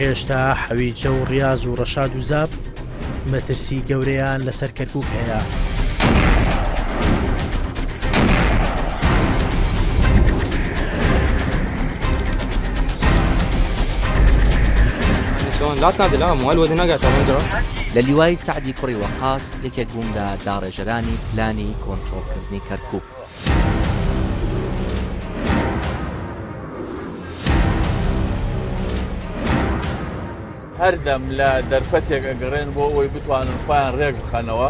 هێشتا حەویجە و ڕیاز و ڕەشاد و زاپ مەترسی گەورەیان لەسەر کەرکوک هەیە. لە لیوای سەعدی کوڕی وەقاس یەکێک بووم لە داڕێژەرانی پلانی کۆنترۆڵکردنی کەرکوک. هەردەم لە دەرفەتێک ئەگەڕێن بۆ ئەوەی بتوانن خۆیان ڕێک بخەنەوە.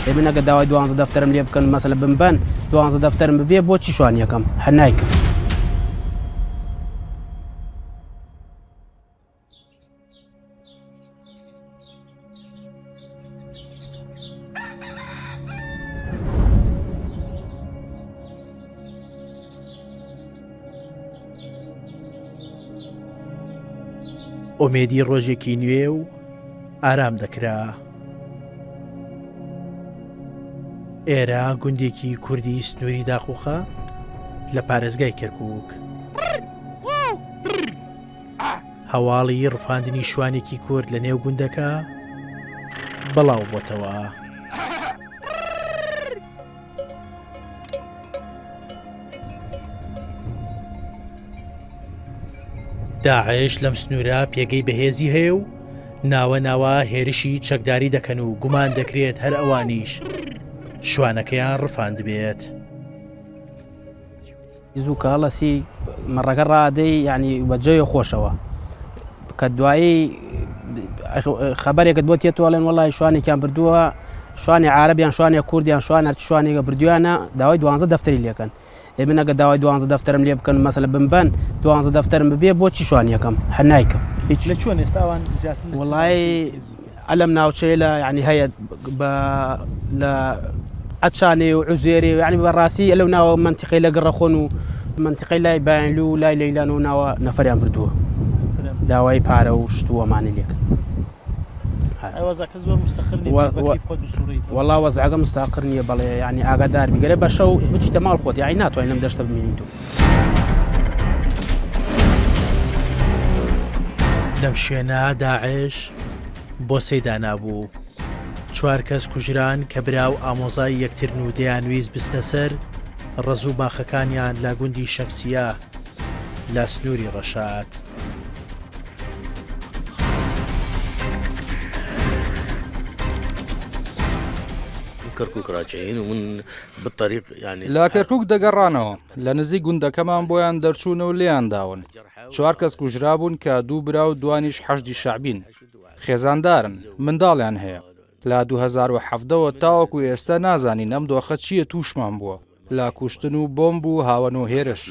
ئێ من ئەگەر داوای دوانزە دەفتەرم لێ بکەن مەسەلە بمبەن دوانزە دەفتەرم ببێ بۆچی شوانیەکەم هەر نایکەم. ئومێدی ڕۆژێکی نوێ و ئارام دەکرا. ئێرە گوندێکی کوردی سنووری داقوقە لە پارێزگای کەرکک. هەواڵی ڕفاندنی شوانێکی کورد لە نێو گوندەکە بڵاو بۆتەوە. داعش لەم سنوورە پێگەی بەهێزی هەیە و ناوە ناوە هێرشی چەکداری دەکەن و گومان دەکرێت هەر ئەوانیش شوانەکەیان ڕفاندبێت. زوو کە هەڵەسی مەڕەکە ڕادەی یعنی بە جێ خۆشەوە کە دوایی خەبەرێکت بۆ تێتوەڵێن وڵی شوانێکیان بردووە شوانی عربیان شوانێ کوردیان شوان هەرچ شوانێکە بردویانە داوای دوانزە دەفتەری لەکەن ئێ من ئەگەر داوای دوانزە دەفتەرم لێ بکەن مەسەلە بمبەن دوانزە دەفتەرم ببێ بۆچی شوانیەکەم هەر نایکەم هیچ لە چۆن ئێستا ئەوان زیاتر لە چ وەڵای ناوچەیەکی نزیکن؟ ئەلەم ناوچەیە لە یعنی هەیە بە لە عەچانێ و عوزێرێ و یعنی بەڕاستی لەو ناوە مەنتیقەی لە گڕەخۆن و مەنتیقەی لای بایەنلو و لای لەیلان و ناوە نەفەریان بردووە داوای پارە و شت و ئەمانەی لێکرد. ئەی وەزعەکە زۆر مستەقر نییە بە کەیف خۆت بسوڕێیتەوە؟ وەڵا وەزعەکە مستەقر نییە بەڵێ یعنی ئاگادار بی گەرە بە شەو بچیتە ماڵ خۆت یعنی ناتوانین لەم دەشتە بمێنیتەوە. لەم شوێنە داعش بۆسەی دانابوو. چوار کەس کوژران کە برا و ئامۆزای یەکترن و دەیانویست بچنە سەر ڕەز و باخەکانیان لە گوندی شەمسیە لە سنووری ڕەشاد. لە کەرکوک دەگەڕانەوە، لە نزیک گوندەکەمان بۆیان دەرچوون و لێیان داون. چوار کەس کوژرابوون کە دوو برا و دوانیش حەشدی شەعبین. خێزاندارن، منداڵیان هەیە. لە 2017 وە تاوەکو ئێستا نازانین ئەم دۆخە چییە تووشمان بووە. لە کوشتن و بۆمب و هاوەن و هێرش.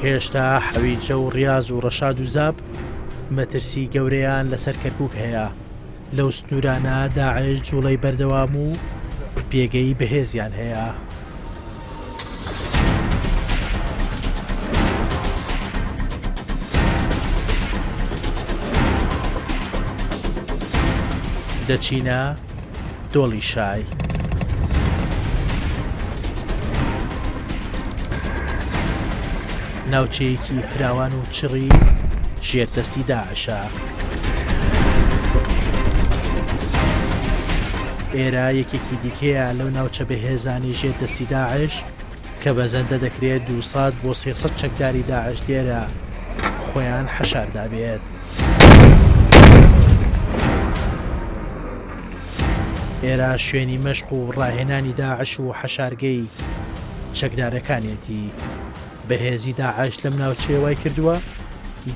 هێشتا حەویجە و ڕیاز و ڕەشاد و زاپ مەترسی گەورەیان لەسەر کەرکوک هەیە، لەو سنوورانە داعش جوڵەی بەردەوام و پێگەی بەهێزیان هەیە. دەچینە دۆڵی شای. ناوچەیەکی فراوان و چڕی ژێر دەستی داعشە. ئێرە یەکێکی دیکەیە لەو ناوچە بەهێزانەی ژێر دەستی داعش کە بەزەندە دەکرێت 200 بۆ 300 چەکداری داعش لێرە خۆیان حەشار دابێت. ئێرە شوێنی مەشق و ڕاهێنانی داعش و حەشارگەی چەکدارەکانیەتی. بەهێزی داعش لەم ناوچەیە وای کردووە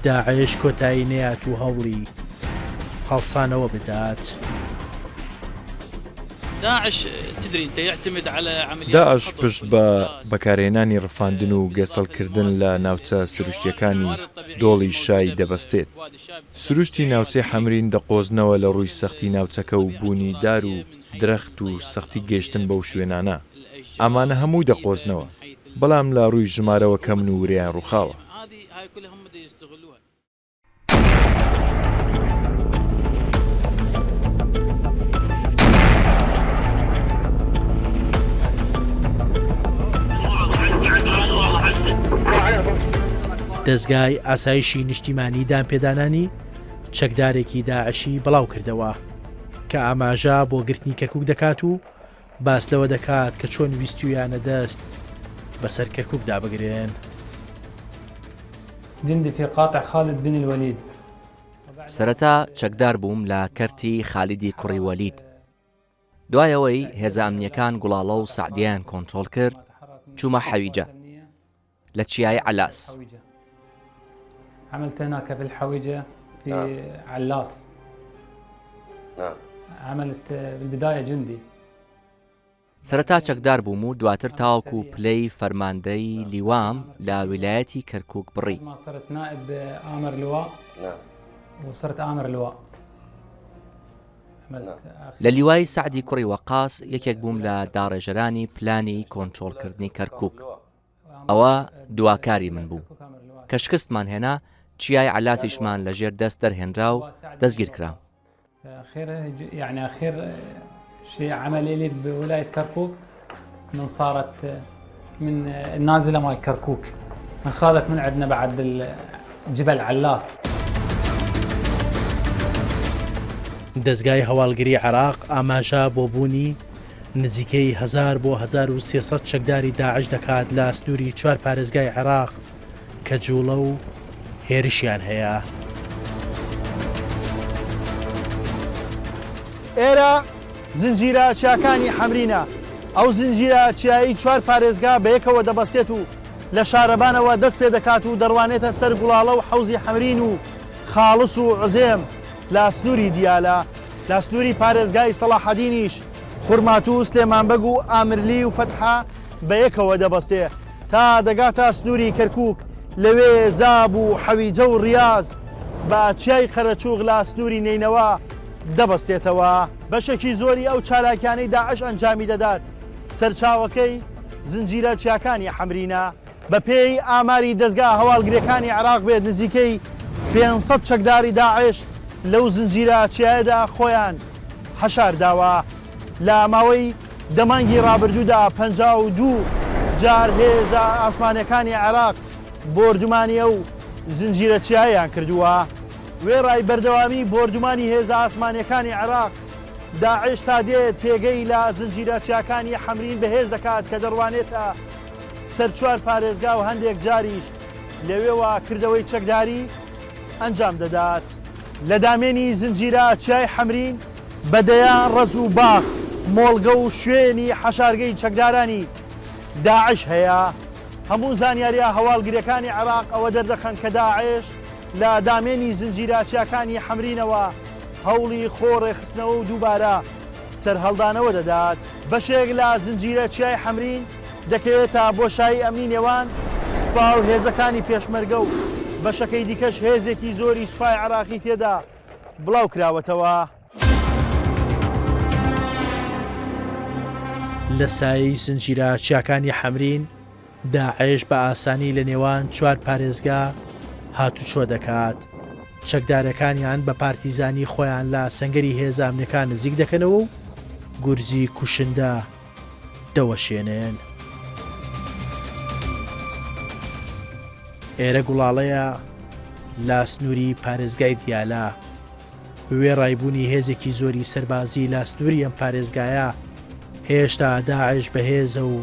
داعش کۆتایی نەیات و هەوڵی هەڵسانەوە بدات. داعش پشت بە بەکارهێنانی ڕفاندن و گێچەڵکردن لە ناوچە سروشتییەکانی دۆڵی شای دەبەستێت. سروشتی ناوچەی حەمرین دەقۆزنەوە لە ڕووی سەختی ناوچەکە و بوونی دار و درەخت و سەختی گەیشتن بەو شوێنانە. ئەمانە هەموو دەقۆزنەوە، بەڵام لە ڕووی ژمارەوە کەمن و ورەیان ڕووخاوە. دەزگای ئاسایشی نیشتیمانی دانپێدانانی چەکدارێکی داعشی بڵاوکردەوە کە ئاماژە بۆ گرتنی کەرکک دەکات و باس لەوە دەکات کە چۆن ویستویانە دەست بەسەر کەرککدا بگرن. جندي في قاطع خالد بن الوليد. سەرەتا چەکدار بووم لە کەرتی خالیدی کوڕی وەلید. دوای ئەوەی هێزە ئەمنییەکان گوڵاڵە و سەعدیەیان کۆنترۆڵ کرد، چوومە حەویجە لە چیای عەلاس. سەرەتا چەکدار بووم و دواتر تاوەکو پلەی فەرماندەی لیوام لە ویلایەتی کەرکووک بڕی. لە لیوای سەعدی کوڕی وەقاس یەکێک بووم لە داڕێژەرانی پلانی کۆنترۆڵکردنی کەرکووک. ئەوە دوا کاری من بوو. کە شکستمان هێنا، چیای عەلاسیشمان لەژێر دەست دەرهێنرا و دەستگیر کرام. يعني آخر شيء عمل لي بولاية كركوك من صارت من النازلة مال كركوك من خاذت من عندنا بعد جبل علاس. دەزگای هەواڵگری عێراق ئاماژە بۆ بوونی نزیکەی هەزار بۆ 1300 چەکداری داعش دەکات لە سنووری چوار پارێزگای عێراق کە جوڵە و هێرشیان هەیە. ئێرە زنجیرە چیاکانی حەمرینە، ئەو زنجیرە چیایەی چوار پارێزگا بەیەکەوە دەبەستێت و لە شارەبانەوە دەست پێدەکات و دەڕوانێتە سەر گوڵاڵە و حەوزی حەمرین و خاڵس و عوزێم لە سنووری دیالە، لە سنووری پارێزگای سەڵاحەدینیش خورماتوو و سلێمانبەگ و ئامرلی و فەتحە بەیەکەوە دەبەستێ. تا دەگاتە سنووری کەرکووک، لەوێ زاب و حەویجە و ڕیاز بە چیای قەرەچووغ لە سنووری نەینەوا دەبەستێتەوە. بەشێکی زۆری ئەو چالاکیانەی داعش ئەنجامی دەدات، سەرچاوەکەی زنجیرە چیاکانی حەمرینە. بەپێی ئاماری دەزگا هەواڵگرییەکانی عێراق بێت، نزیکەی 500 چەکداری داعش لەو زنجیرە چیایەدا خۆیان حەشار داوە. لە ماوەی دە مانگی ڕابردوودا 52 جار هێزە ئاسمانییەکانی عێراق بۆردومانی ئەو زنجیرە چیایەیان کردووە. وێڕای بەردەوامی بۆردومانی هێزە ئاسمانییەکانی عێراق، داعش تا دێت پێگەی لە زنجیرە چیاکانی حەمرین بەهێز دەکات کە دەڕوانێتە سەر چوار پارێزگا و هەندێک جاریش لەوێوە کردەوەی چەکداری ئەنجام دەدات. لە دامێنی زنجیرە چیای حەمرین بە دەیان ڕەز و باخ، مۆڵگە و شوێنی حەشارگەی چەکدارانی داعش هەیە. هەموو زانیارییە هەواڵگرییەکانی عێراق ئەوە دەردەخەن کە داعش لە دامێنی زنجیرە چیاکانی حەمرینەوە هەوڵی خۆ ڕێکخستنەوە و دووبارە سەرهەڵدانەوە دەدات. بەشێک لە زنجیرە چیای حەمرین دەکەوێتە بۆشایی ئەمنی نێوان سوپا و هێزەکانی پێشمەرگە و بەشەکەی دیکەش هێزێکی زۆری سوپای عێراقی تێدا بڵاوکراوەتەوە. لە سایەی زنجیرە چیاکانی حەمرین، داعش بە ئاسانی لە نێوان چوار پارێزگا هاتوچۆ دەکات، چەکدارەکانیان بە پارتیزانی خۆیان لە سەنگەری هێزە ئەمنیەکان نزیک دەکەنەوە و گورزی کوشندە دەوەشێنن. ئێرە گوڵاڵەیە لە سنووری پارێزگای دیالە، وێڕای بوونی هێزێکی زۆری سەربازی لە سنووری ئەم پارێزگایە، هێشتا داعش بەهێزە و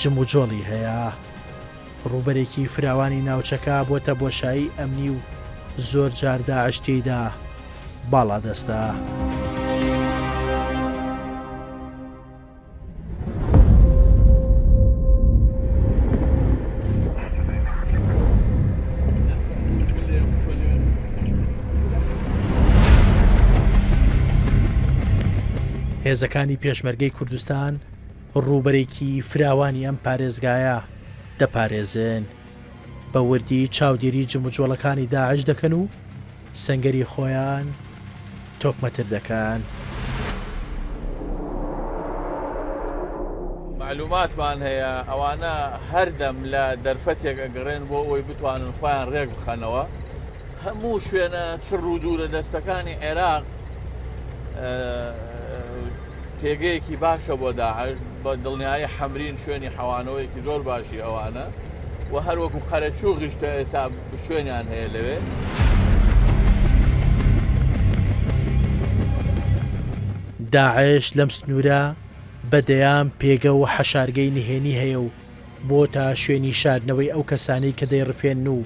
جموجۆڵی هەیە. ڕووبەرێکی فراوانی ناوچەکە بۆتە بۆشایی ئەمنی و زۆر جار داعش تێیدا باڵادەستە. هێزەکانی پێشمەرگەی کوردستان ڕووبەرێکی فراوانی ئەم پارێزگایە دەپارێزن، بە وردی چاودێری جموجۆڵەکانی داعش دەکەن و سەنگەری خۆیان تۆکمەتر دەکەن. مەعلوماتمان هەیە ئەوانە هەردەم لە دەرفەتێک ئەگەڕێن بۆ ئەوەی بتوانن خۆیان ڕێک بخەنەوە. هەموو شوێنە چڕ و دوورە دەستەکانی عێراق پێگەیەکی باشە بۆ داعش، بە دڵنیایی حەمرین شوێنی حەوانەوەیەکی زۆر باشی ئەوانە. و هەر وەکو قەرەچوغیش کە ئێستا شوێنیان هەیە لەوێ. داعش لەم سنوورە بە دەیان پێگە و حەشارگەی نهێنی هەیە و بۆتە شوێنی شاردنەوەی ئەو کەسانەی کە دەیڕفێنن و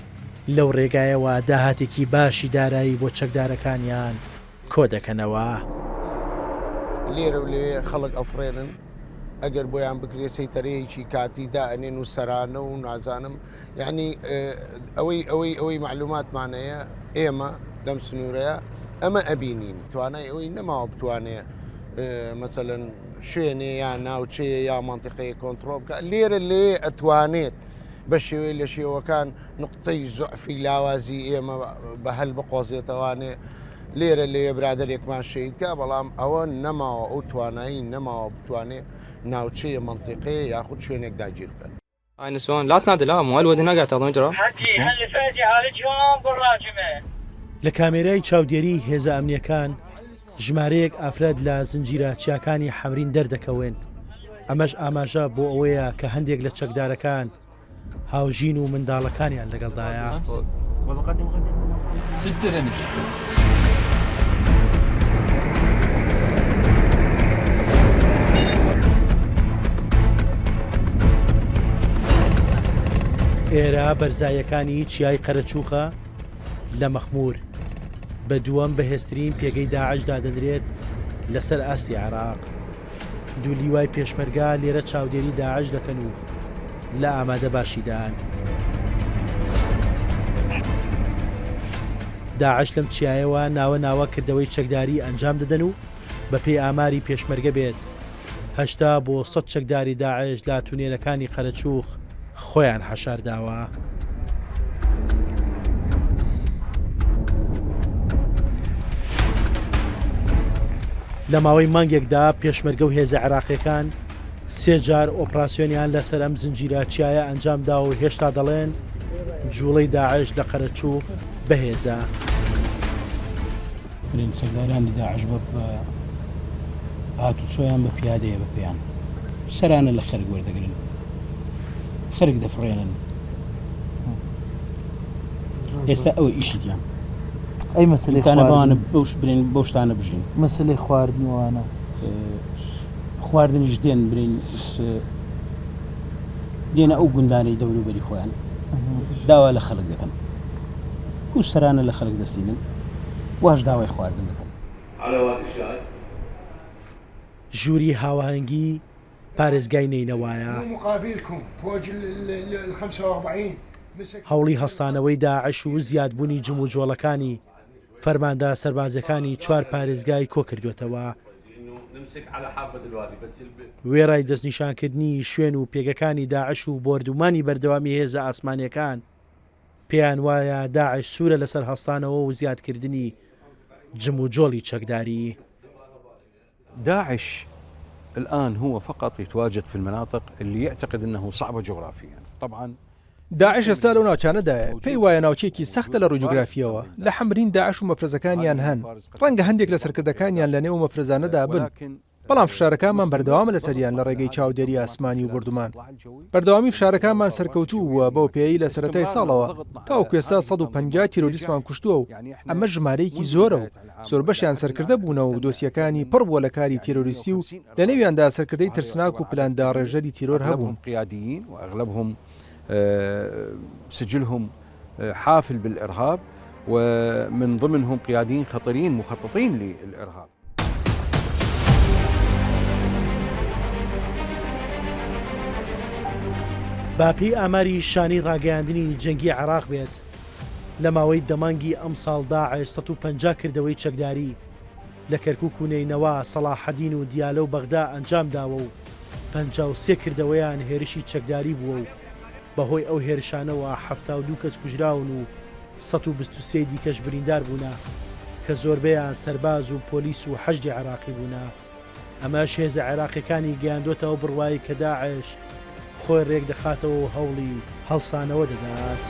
لەو ڕێگایەوە داهاتێکی باشی دارایی بۆ چەکدارەکانیان کۆدەکەنەوە. لێرە و لەوێ خەڵک ئەفڕێنن، ئەگەر بۆیان بکرێت سەیتەرەیەکی کاتی دائەنێن و سەرانە و نازانم یعنی ئەوەی ئەوەی ئەوەی معلوماتمان هەیە ئێمە لەم سنوورەیە ئەمە ئەبینین توانای ئەوەی نەماوە بتوانێ مەسەلەن شوێنێ یا ناوچەیە یا مەنتیقەیە کۆنترۆڵ بکە لێرە لێ ئەتوانێت بە شێوەی لە شێوەکان نقطەی زعفی لاوازی ئێمە بە هەل بقۆزێتەوانێ لێرە لێ برادێکمان شەیدکە بەڵام ئەوە نەماوە ئەو توانایی نەماوە بتوانێ ناوچەیە مەنتیقەیە یاخود شوێنێک داگیر بکات. لە کامێرای چاودێریی هێزە ئەمنییەکان، ژمارەیەک ئافرەت لە زنجیرە چیاکانی حەمرین دەردەکەون، ئەمەش ئاماژە بۆ ئەوەیە کە هەندێک لە چەکدارەکان هاوژین و منداڵەکانیان لەگەڵدایە. ئێرە بەرزاییەکانی چیای قەرەچووخە لە مەخموور، بە دووەم بەهێزترین پێگەی داعش دادەنرێت لەسەر ئاستی عێراق. دوو لیوای پێشمەرگە لێرە چاودێری داعش دەکەن و لە ئامادە باشیدان. داعش لەم چیایەوە ناوە ناوە کردەوەی چەکداری ئەنجام دەدەن و بەپێی ئاماری پێشمەرگە بێت 80 بۆ 100 چەکداری داعش لە تونێلەکانی قەرەچوخ خۆیان حەشارداوە. لە ماوەی مانگێکدا پێشمەرگە و هێزە عێراقیەکان سێ جار ئۆپراسیۆنیان لەسەر ئەم زنجیرە چیایە ئەنجام داوە و هێشتا دەڵێن جوڵەی داعش لە قەرەچوغ بەهێزە. برێن چەکدارانی داعش بە هاتوچۆیان بە پیادەیە بە پێیان سەرانە لە خەرک وەردەگرن خەرک دەفڕێنن ئێستا ئەوە ئیشی دیان ئەی مەسلەی خواردن بەوانە بەوش برێن بەو شتانە بژین مەسلەی خواردن و ئەوانە خواردنیش دێن برێن دێنە ئەو گوندانەی دەوروبەری خۆیان داوا لە خەڵک دەکەن کو سەرانە لە خەلک دەستینن واش داوای خواردن دەکەن. ژووری هاوئاهەنگی پارێزگای نەینەوایە. هەوڵی هەستانەوەی داعش و زیادبوونی جموجۆڵەکانی فەرماندە سەربازیەکانی چوار پارێزگای کۆکردووەتەوە. وێڕای دەستنیشانکردنی شوێن و پێگەکانی داعش و بۆردومانی بەردەوامی هێزە ئاسمانیەکان، پێیان وایە داعش سوورە لەسەر هەستانەوە و زیادکردنی جموجۆڵی چەکداری. داعش الآن هو فقط يتواجد في المناطق اللي يعتقد انه صعبة جغرافيا طبعا. داعش ئێستا لەو ناوچانەدایە، پێی وایە ناوچەیەکی سەختە لە ڕووی جوگرافییەوە، لە حەمرین داعش و مەفرەزەکانیان هەن، ڕەنگە هەندێک لە سەرکردەکانیان لەنێو ئەو مەفرەزانەدا بن، بەڵام فشارەکانمان بەردەوامە لەسەریان لە ڕێگەی چاودێری ئاسمانی و بۆردومان. بەردەوامی فشارەکانمان سەرکەوتوو بووە بەو پێیەی لە سەرەتای ساڵەوە تاوەکو ئێستا 150 تیرۆریستمان کوشتووە و ئەمەش ژمارەیەکی زۆرە و زۆربەشیان سەرکردە بوونە و دۆسیەکانی پڕ بووە لە کاری تیرۆریستی و لەنێویاندا سەرکردەی ترسناک و پلانداڕێژەری تیرۆر هەبوون. حافل بالإرهاب ومن ضمنهم قياديين خطرين مخططين للإرهاب. با پێی ئاماری شانەی ڕاگەیاندنی جەنگی عێراق بێت، لە ماوەی دە مانگی ئەمساڵ داعش 150 کردەوەی چەکداری لە کەرکوک و نەینەوا، سەڵاحەدین و دیالە و بەغدا ئەنجامداوە و 53 کردەوەیان هێرشی چەکداری بووە و بەهۆی ئەو هێرشانەوە 72 کەس کوژراون و 123 دیکەش بریندار بوونە کە زۆربەیان سەرباز و پۆلیس و حەشدی عێراقی بوونە. ئەمەش هێزە عێراقیەکانی گەیاندۆتە ئەو بڕوایەی کە داعش خۆی رێکدەخاتەوە و هەوڵی هەڵسانەوە دەدات.